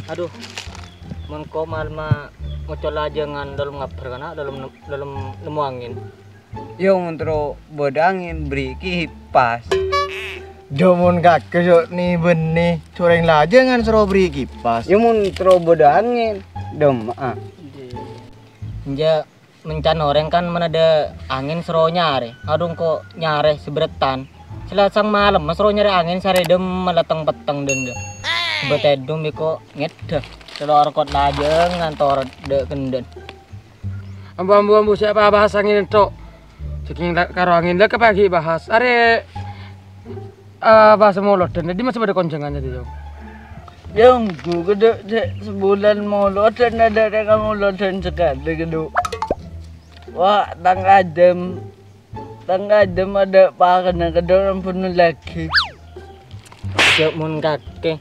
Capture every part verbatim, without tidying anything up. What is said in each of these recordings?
Adu, mon ko' malemma ngoco' lajengan dâlem ngabâr kana', dâlem, dâlem nemmo angèn. Iyâ, mon terro bâdâ angèn, bâri' kipas. Jhâ' mon kakè so' ni-bânnè, sorèng lajengan soro bâri' kipas. Iyâ, mon terro bâdâ angèn, dâmma'a. Enjâ', mencan orèng kan mon adâ' angèn soro nyarè. Adhu, ko' nyarè sè bherrâttan. Sè la sang malem soro nyarè angèn sarè dâmma la teng-petteng dândâ. Bâ tèdung bi' ko' ngèddhâ. Sè lo' rokot lajengan tor dâ'-kendâ'ân. Ambu, ambu, ambu, sè apa bahas angèn, Tok? Saking la-, karo angèn la kepagi bahas. Arè, ah, bahas molodhân. Dâddhi masih bâdâ konjhângan tadi, Jong? Jong, ghu kedhu sè sabulân molodhân, adâ' rèng molodhân sakalè kedhu. Wa', tang ajâm. Tang ajâm adâ' pakanna kedhu ampon lagi. Jhâ' mon kakè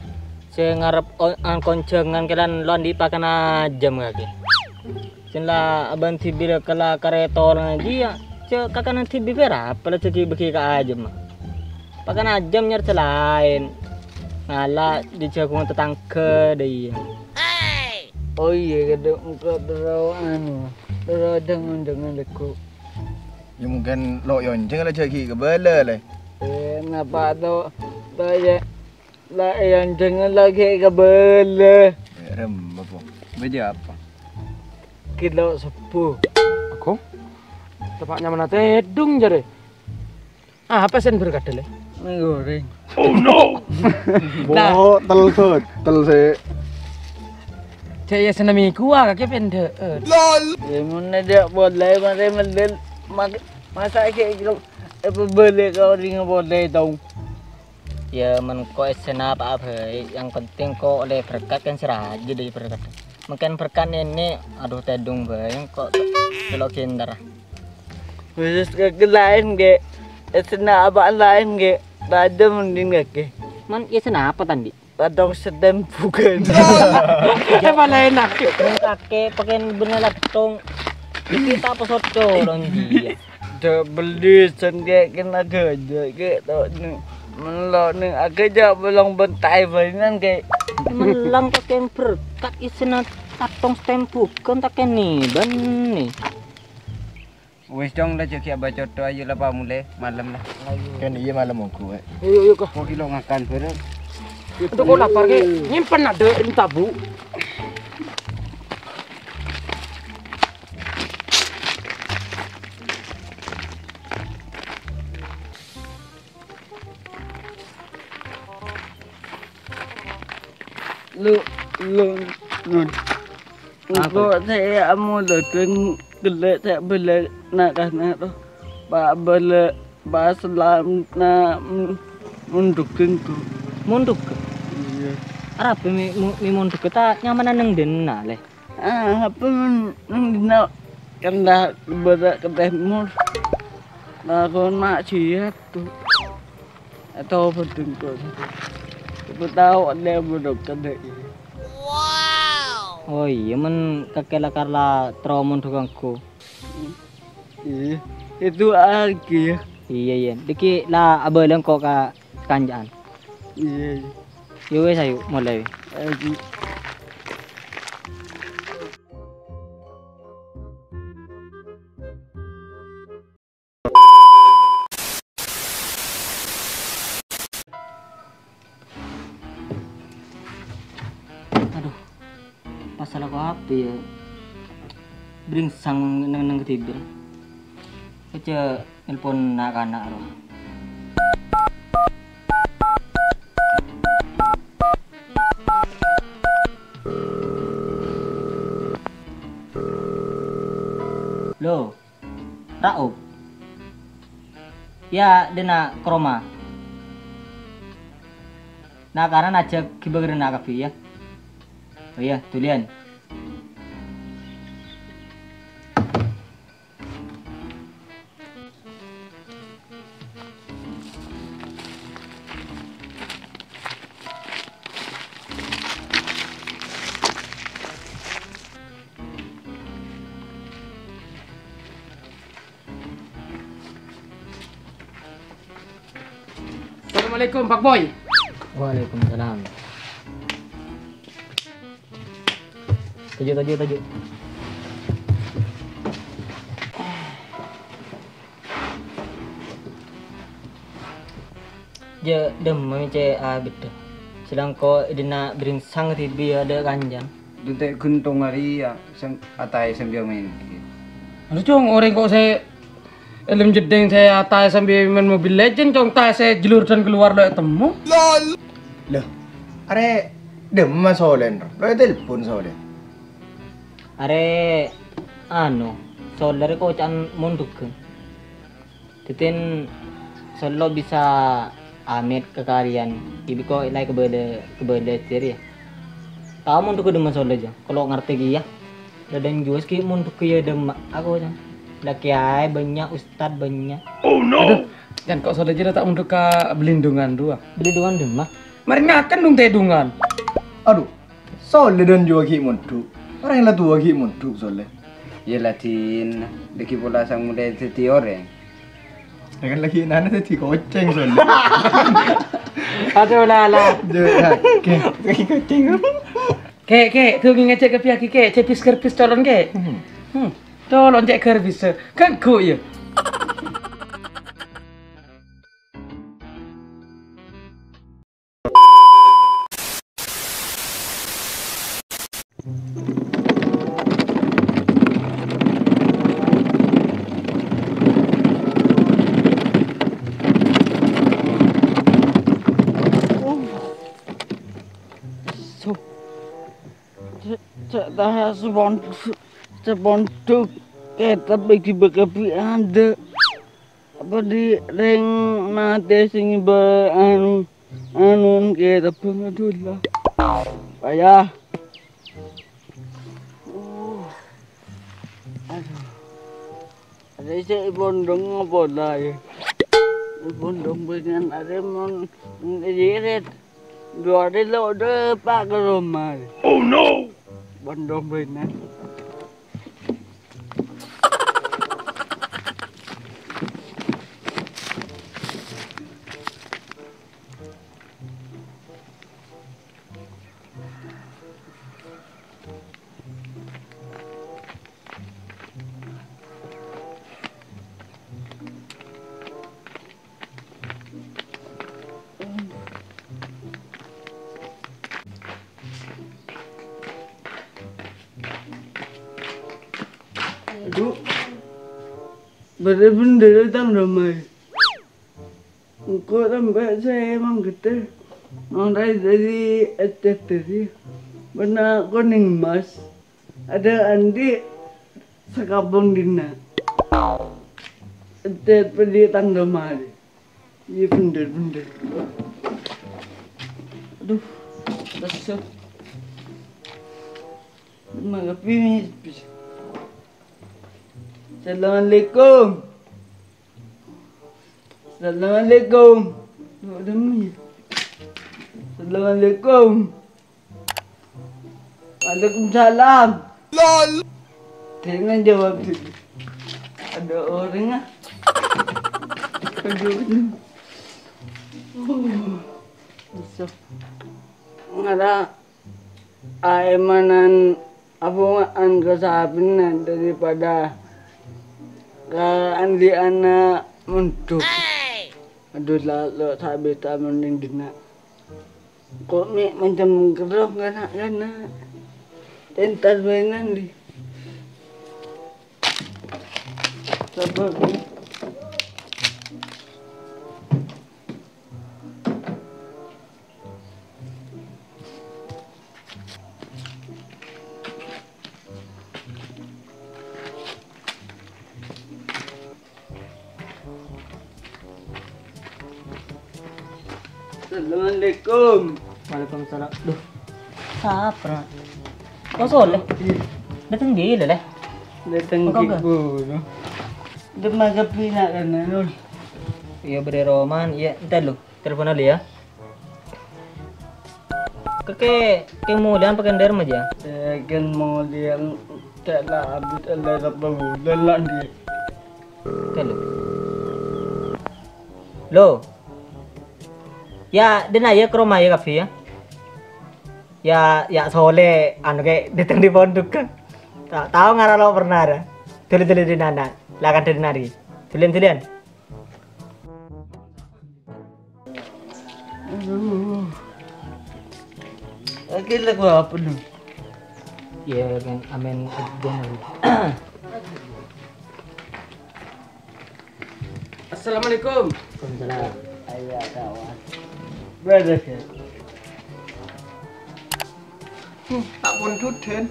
sè ngarep o-, an-, konjhângan kèlan lo' andi' pakanna ajâm kakè. Sè la abân dhibi' la kala karè tolong jiyâ, jhâ' kakanan dhibi' pèra' apa la jhâ' ghi'-bâghi ka ajâm. Pakanna ajâm nyar sè laèn. Ngala' dâri jhâghung tatangghâ dâ' iyâ. Oh iyâ, kadhâng engko' terro anu, terro jhâng-onjhângan lagghu'. Yâ mungkin lo' èonjhâng la jhâ' ghi' kabâlâ, Lè. Eh, napa to, to yâ? La èonjhâng la ghi' kabâlâ. Eh, rem apa? Bâjâ apa? Kilo sebbu. Aghung? Tepa' nyamana tèdung, jârè. Ah, apa sè berkat, Lè? Mi goreng. Oh, no! Nah. Bo, tel, Gus. Tel, sè. Cek ya, senemi gua, kakè pendek. Yâ, mon adâ' polè, marè mendel. Mak-, masa' ghi' apa bâlâ ka orèng polè, tong? Yâ, mon ko' essèna apa'a bhâi, yang penting ko' ollè berkat kan sè rajâ dâri berkat. Mungkin berkat nènè', adhu, tèdung bhâi, ko' selo ghentara. Khusus kakè laèn, ghi'. Essèna apa'a laèn, ghi'. Rajâ mending kakè. Man, essèna apa, Tandi? Latong sètèm bukan. Eh, malah enak. Kakè pakèn bânnè latong. Iki ta' posocco dong dia. Dâ' bellisen kè kèna ghâjâ kè to' nè. Mello nè akè jâ' belong bentai bâinan kè. Mellang pakèn berkat essèna latong sètèm bukan ta' kènè bânnè. Wis, Cong, la jâ' ghi' abâ' cotto, ayo la pamolè, malem la. Kan iyâ malem ongghu, eh. Ayo, ayo, kah. Kok ghi' lo' ngakan bhâreng. Aduh, kok lapar, Ki. Nyimpen adâ' è tabu'. Lu, lu, nun. Apa? Engko' sè amolodhân ghellâ' sè bâlâ na'-kana' to. Pa' bâlâ, pa' selana, mm, mondhugghân ko. Mondhugghân? Iyâ. Arapa mè, mè mondhugghân ta' nyamana neng dinna', Lè? Ah, apa mon neng dinna' kanda bârâ' ka tèmor. Lakon maksiat to. Atau bâdâ engko'. Siapa tau ada yang bodoh kena. Oh iyâ, mon kakè la karla terro mondhugghân ko. Iyâ, itu lagi ya. Iyâ, iyâ. Dâgghi' la abâlâ engko' ka kanca'an. Iyâ, iyâ. Yâ wis, ayo, molè. Ayo. Adhu, pasal ko' apa yâ? Bringsang neng-neng kadhibir. Kèjhâ' nelpon na'-kana' rowa. Lo. Ra'op. Yâ, dâna ka roma. Na'-kana' ajhâk ghibâ ka dinna' kabbhi, yâ. Oh iyâ, dhuliyân. Assalamualaikum, Pak Boy. Waalaikumsalam. Toju', toju', toju'. Jâ' dhimma cè' abit, dâ. Sèlangko è dinna' bhâringsang dhibi' adâ' kanjân. Dute ghuntung arèya, sem-, ataè sambiyâ maèn. Anu, Cong, orèng ko' sè è dâlem jeddhing sè ataè sambi maèn Mobile Legend, Cong, taè sè jhelur dan keluar lo ètemmo. Lah, arè dhimma Soleh, ro? Lo ètelpon Soleh. Arè, anu, Soleh rè koca'an mondhugghâ. Dhâddhi, Soleh bisa amèt kakarèyan, dhibi' ko' la èkabâlâ, kabâlâ jârèya. Tao mondhugghâ dhimma Soleh, jâ, kalo ngartè kèya. Dâdân juwâs ghi' mondhugghâ yâ dhimma, ako, jâ. La kèyaè bânnya', ustad bânnya'. Adhu, kan ko' Soleh jârèya ta' mondhugghâ bellindungan rowa. Bellindungan dhimma? Marè ngakan dong tèdungan. Adhu, Soleh dâ' juwâ ghi' mondhuk. Orèng la towa ghi' mondhuk, Soleh. Yâ, la dinna, dhâggi' pola sang molè dhâddhi orèng. Dengan lagi nana dhâddhi kocèng, Soleh. Adhu, la, la. Jâ, oke. Dhâddhi kocèng. Kè, Kè, dungèng ajâ ka piyaghi, Kè. Cè' bis-garbis colon, Kè. Hmm. Hmm. Colon cè' garbis. Ganggu, yâ. Cè', cè' ta' sepon-, sepondhuk kètab bâgi bâkabhi adâ'. Apa dhi' rèng matè sè ngibâ anu, anu kètab bhângghâdhulâ. Payah. Uh. Adhu. Arè sè èbondhong apa la, yâ? Èbondhong bânnya' arè mon ngirit. Dua arè lo' dâpa' ka roma. Oh, no! Bondhong bânnya'. Adhu, bâdâ bhendher tang damai. Engko' sampè' sè mangghâtè. Nontai dâri ècèt dâri. Bâna konèng emmas. Adâ' andi' sakabung dinna'. Ècèt pèdhi tang damai. Iyâ, bhendher, bhendher. Adhu, lesso. Mangga pipis. Assalamualaikum. Assalamualaikum. Assalamualaikum. Waalaikumsalam. Lol. Dengan jawab dulu. Ada orang ah. Aduh. Uh. Bisa. Ngara aèmanan abunga'an ka sapèna daripada kaandi'anna mondhuk. Adhu, la, lo' sabita mending dinna'. Ko' mè' macem kerrong kana'-kana'. Entar bâi nandi. Sabbhân. Assalamualaikum. Waalaikumsalam. Duh. Sapa, Mat? Oh, Soleh. Iyâ. Dâteng ghilâ, Lè'? Dâteng ghilâ. Dâ' maghâbina kan, Nul? Iyâ, bârâ' roman. Iyâ, entar lu. Telepon Ali, yâ. Kè, Kè Mulyan pakèndher ma, jâ? Eh, Kè Mulyan cè' la abit Allah Rabbul Alamin, Di. Halo. Lo. Yâ, dinna' yâ ka roma yâ kabbhi yâ. Ya, ya Soleh, anu, kayak dateng di pondok, kan. Tak tahu ngara lo pernah ada. Dulu-dulu di nana, lakan dari nari. Duluan-duluan. Aduh. Lagi lagu apa nih? Iya, kan, amin. Assalamualaikum. Waalaikumsalam. Ayo, kawan. Beres, ya? Hmm, tak pun duden.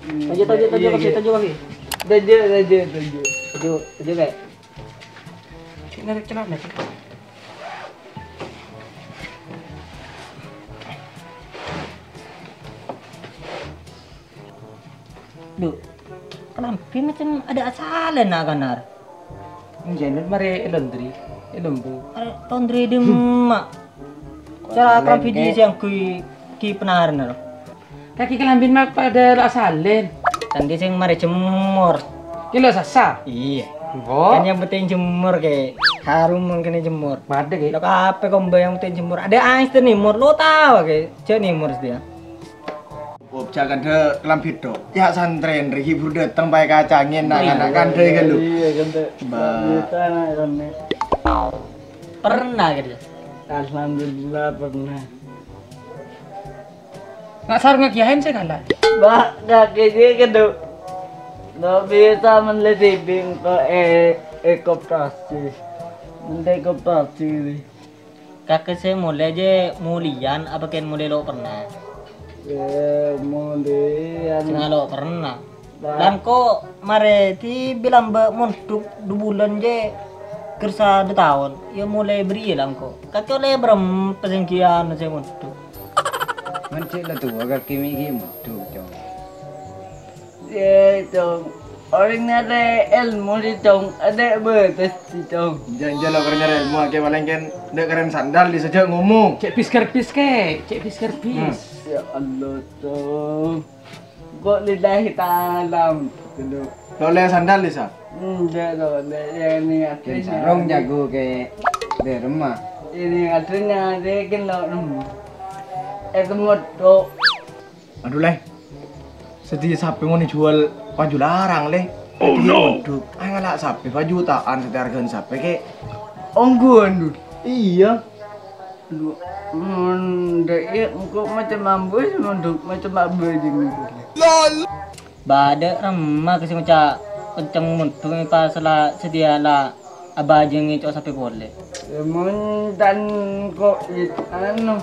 Taju, taju, taju, Iya, Kak, iya. Taju, Kak. Taju, taju, taju. Taju, taju, Kak. Cek narik celana, cek. Duh, kalambhi macem ada asalana, Kanar. Enjâ' mare èlaundri, èlembu. Are laundri dimma? Cara kalambhi di sènggu ki penarna, lo. Kakè kalambhina ma' padâ lo asalè. Tang di sèng mare jemur. Ki lo sassa? Iya. Engko? Kan yang penting jemur, Kè. Harum mangkèn jemur. Padâ, Kè. Lo kabhâ komba yang penting jemur. Ada ais tuh nih, mur. Lo tahu, Kè. Jâ' nih, mur, dia. Op, jâ' kandhâ kalambhi tok. Ya santrèn rè hibur dâteng paè kacangèn, na'-kana' kandhâ ghâllu. Iya, kandhâ. Ba. Bisa, na', kandhâ. Pernah gitu. Alhamdulillah pernah. Nggak sarung ngagiahin sih kalah. Ba, kakè jâ' kandhâ. Nggak bisa melè dibing ke e-, ekoperasi. Melè ekoperasi, wi. Kakè sè molè jâ' molèyan apa kèng molè lo' pernah? Eh, molèyan. Sè ngalo' pernah. Ba- Langko' marè dibilang bâ' mondhuk du bulân jâ' kersa du taon. Ya molè bâriyâ langko'. Kakè ollè bârâmpa sènggiyan sè mondhuk? Mon cè' la towa kakè mè' ghi' mondhuk, Cong. Yè, Cong. Orèng narè èlmo, Cong. Adâ' bâtes, Cong. Jân-jân lo' kèra nyarè èlmo, akè palèng kèn dâ' kèran sandal, di sajâ ngomong. Cè' bis-kerbis, Kè. Cè' bis-kerbis. Hmm. Ya Allah, Cong. Kok lillahi ta'ala, gitu. Lo' ollè sandal, Lisa? Enggak, lo', enggak. Yang ini Kèn artinya. Sarong jago kè dâremma. Ini artinya, dia kan lo', hmm. Eh, temut, Cok. Aduh, Lè. Sè dhiyâ sapè mon èjhuwâl paju larang, Lè. Oh, no. Aduh, ayo ngala' sapè pajutaan sè arghâna sapè, Kè. Ongghu, anu. Iya. Aduh, mon dâ' iyâ engko' macem ambu, mon dâ' macem ambu jâ' engko'. Lol. Bâdâ remma kè sè ngoca' kenceng mondhuk pas la sadhiyâ la abâjâng èco' sapè polè. Ya, mon tan ko' it-, anu,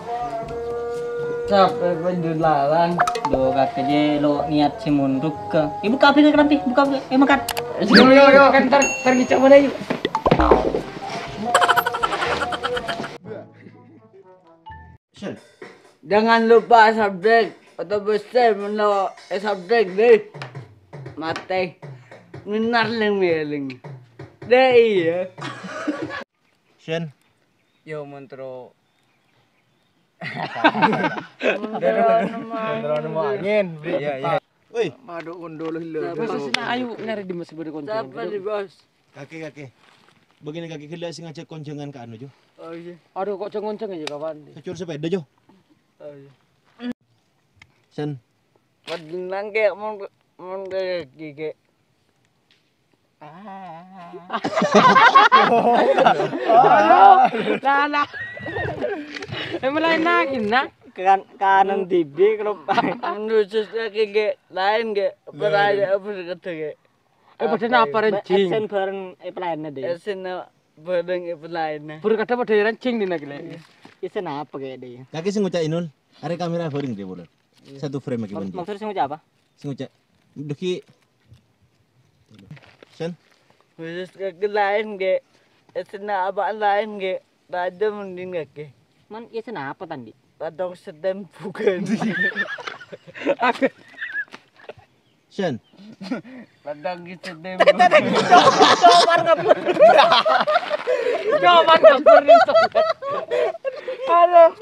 sapè penjelalan. Dhu, kakè jâ' lo' niat sè mondhuk ka. Ibu kabhi kalambhi, buka kabhi. Eh, mangkat. Yo, yo, yo. Kan tar, tar ngèco' mana, yuk. Sen. Jangan lupa subscribe. Atau besar meno, eh, subscribe deh. Mate. Minar leng-meleng. Deh, iya. Sen. Yo, montro. Montro nemu angin. Iya, iya. Woi. Madu kondo lo hilo. Bos, sini, ayo, nyari di masih pada konco. Siapa nih, Bos? Kakè, kakè. Begini kakè ghellâ' sè ngajhâk konjhângan ka anu, Jo. Oh, iya. Aduh, kok cong-ngoncong ya, kawan? Kacur sepeda, Jo. Oh, iya. Sen. Padinang kayak mon, mon kayak gigi. Ah. Aduh, nah, nah. Eh, mulai nangis, nah. Kan, kanan dibi kelompak. Menurut saya kayak lain, kayak peraya apa sih kata kayak. Eh, padahal apa, Ren, Jing? Esen bareng, eh, pelayannya deh. Esen, eh, bareng, eh, pelayannya. Baru kadang pada Ren, Jing, nih, nak, gila. Esen apa kayak deh? Kakè sing ngucak Inul, arè kamera bareng deh, boleh. Satu frame lagi, Mak-, Bang. Maksudnya sing ngucak apa? Sing ngucak. Deki. Sen. Khusus ke lain, ge. Esen apa lain, ge. Raja mending kakè. Man, ya, sen apa tadi? Padang sedem bukan. Sen. Padang sedem bukan. Coba ngebut. Coba ngebut itu. Aduh.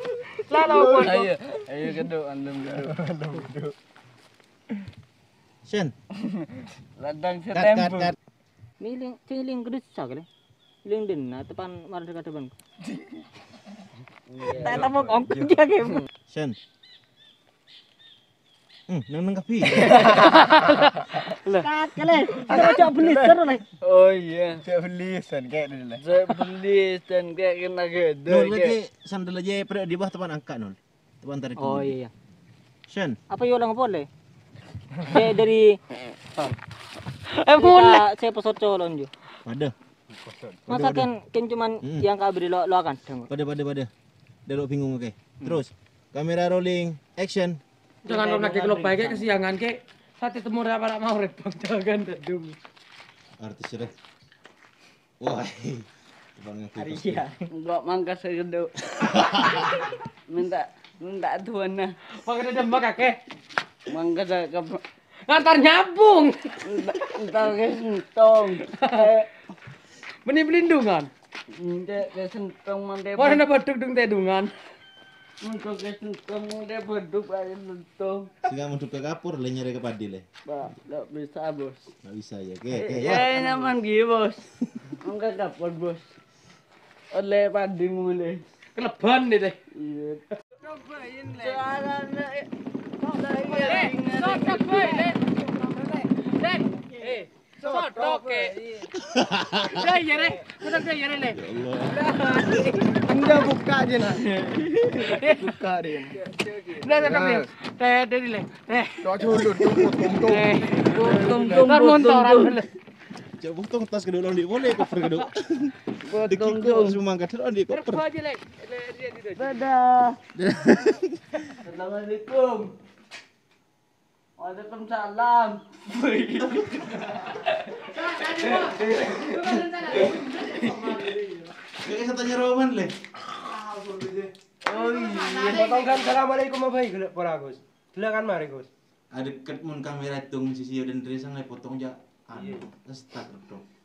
Lalu apa? Ayo, ayo, geduk, andem geduk. Sen. Ladang kat, kat, setembur. Kat. Miling, cing iling gedessa kali. Iling denna tepan marang dekat depan. Ta' tepuk ongkos ya, Kim. Sen. Hmm, neng-neng kabbhi. Lah. Kakek, Le. Kita ojo beli terus, Le. Oh, iya. Cek beli, Sen, kayak ini, Le. Cek beli, Sen, kayak kena gede, Nol, kayak lagi sandal aja pada di bawah tepan angka, Nol. Tepan tarik Oh, dulu. Iya, iya. Sen. Apa yo ulang apa, Le? Saya dari Eh, mulai. Saya pesot colon, Jo. Waduh. Masa kan, kan cuman Hmm. yang kabri lo, lo akan dong. Pada, pada, pada. Dah lo bingung, oke. Terus, kamera rolling, action. Jangan lo lagi kalau baik kesiangan, Kek. Sate temur apa nak mau repot, jangan dadung. Artis sudah. Wah, Bang Agus. Iya. Enggak mangkas segedo. Minta, minta tuan nah. Pakai demak, Kek. Mangkas ke Ngantar nyambung. Entar ke sentong. Meni pelindungan. Entar ke sentong, mantep. Wah, ana badhuk dung tedungan. Entar ke sentong, mantep badhuk, ayo sentong. Sing nggak mau ke kapur, le nyari ke padi, le. Pak, nggak bisa, Bos. Nggak bisa ya. Oke, oke, ya, ya. Nyaman gitu, Bos. Enggak kapur, Bos. Oleh padi mulai. Keleban deh, deh. Iya. Cobain, Le. Suaranya, eh, kok lagi Eh, ringan cocok, gitu? Boy, Le. Le. Eh, cocok, Le. Udah, iya, Le. Udah, udah, iya, Le. Ya Allah. Enggak, buka aja, nah. Buka, Din. Udah, cocok, Le. Nah. Teh, dari, Le. Eh. Cok, culun, cok, potong, cok. Eh. Potong, cok, Ntar montoran, potong, cok. Le. Cok, potong tas kedua orang di boleh, koper kedua. Potong, Dikiko cok. Semangka terus di koper. Terus aja, Le. Le, dia, dia, dia. Dadah. Assalamualaikum. Waalaikumsalam. Kayak saya tanya Roman, le. Oh, iya. Potongan assalamualaikum apa, Gus? Pora, Gus. Dulu kan mari, Gus. Ada ket mun kamera dong sisi dan dresang, le, potong ja. Anu, Iya. Start, dong.